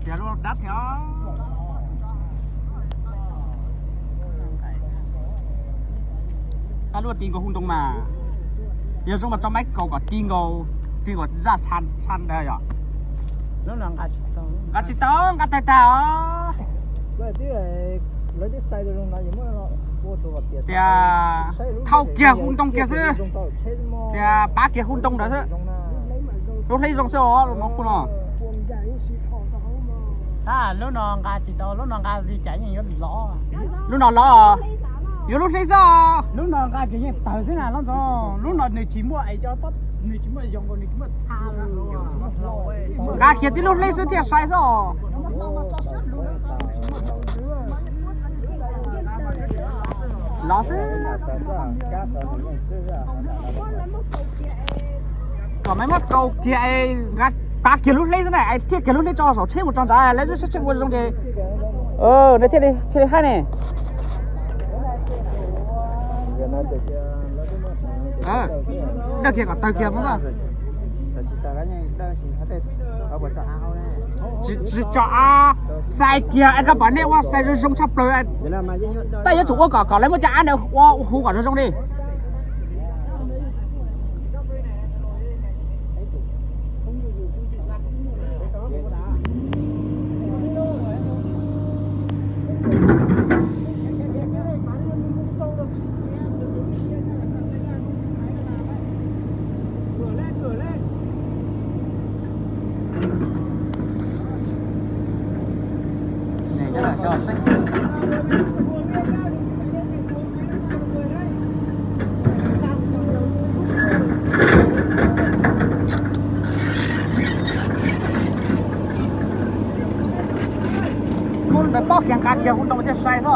Dab thiab. Qab luaj ti nkaus hu ntoo mas, yog zoo mas tso maib kaus kom ti nkaus, ti kom zaj tshaj ntawd yom. Nqa tsis tau, nqa tag tag os. Tias thauj kiag hu ntoo kiag xwb, tias pab kiag hu ntoo ntawd xwb. Lub hleb zoo xwb os, lub no hu no. Lub no nqa tsis tau, lub no nqa li cas yeej yuav lov. Lub no lov, yuav lub hleb xwb. Lub no nqa ces yeej tawg xwb na, lub no nws tsis muaj es cov, nws tsis muaj zoo, nws tsis muaj txha. Nqa kiag tib lub hleb xwb thiaj sai xwb os. Lov xwb. Kom maiv muab rau kiag, nqa pab kiag lub hleb xwb na, thiaj kiag lub hleb tso saum tsheb mus tso ntawd, lawv twb saib tsheb ua zoo ces, thiaj li haib ne. Dawj kiag kom tawg kiag. Tsis tso av, xais kiag es koj pom nej ua xais zoo zoo tshaj plaws. Tej yuav tsum ua kom kom lawv muab cov av ntawd ua huv kom zoo zoo li. Muab ntawd pob kiag nqa kiag hu ntoo thiaj sai xwb.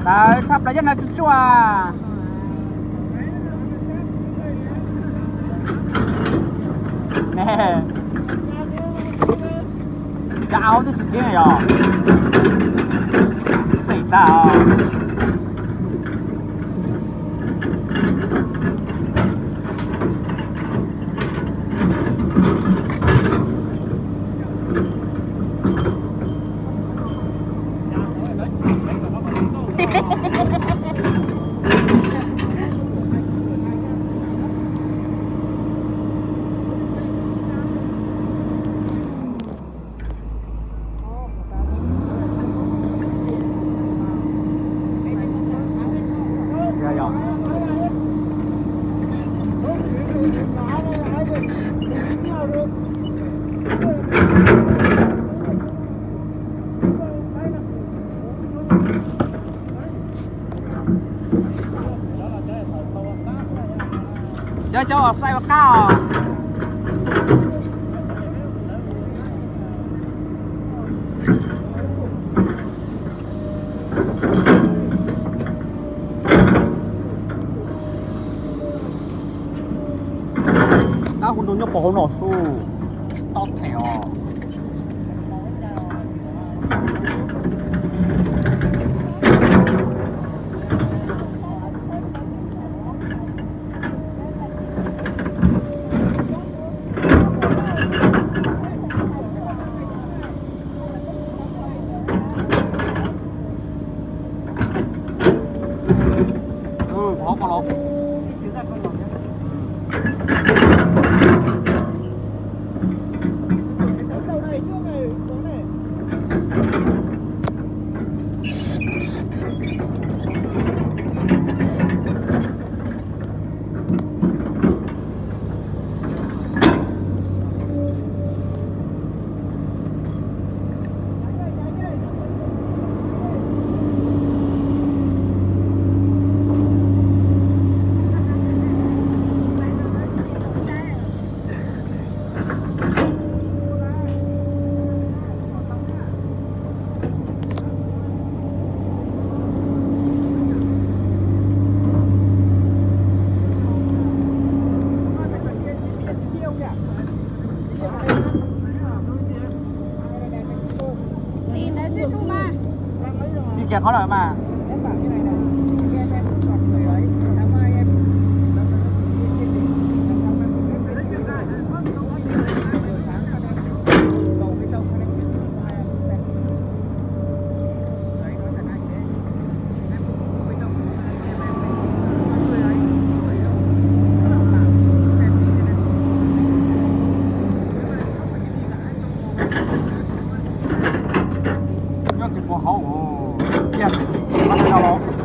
Tawv tshaj plaws cov no tsis tsuaj. Cov av twb tsis ceev yog xeem tag. Cov cov uas xais ua qab os. Tab hu ntoo nyob puag hauv no xwb, tob them os. Di kiag qhov lawm mas. Nyob tsis puas hauv, ciaj, qhov no los.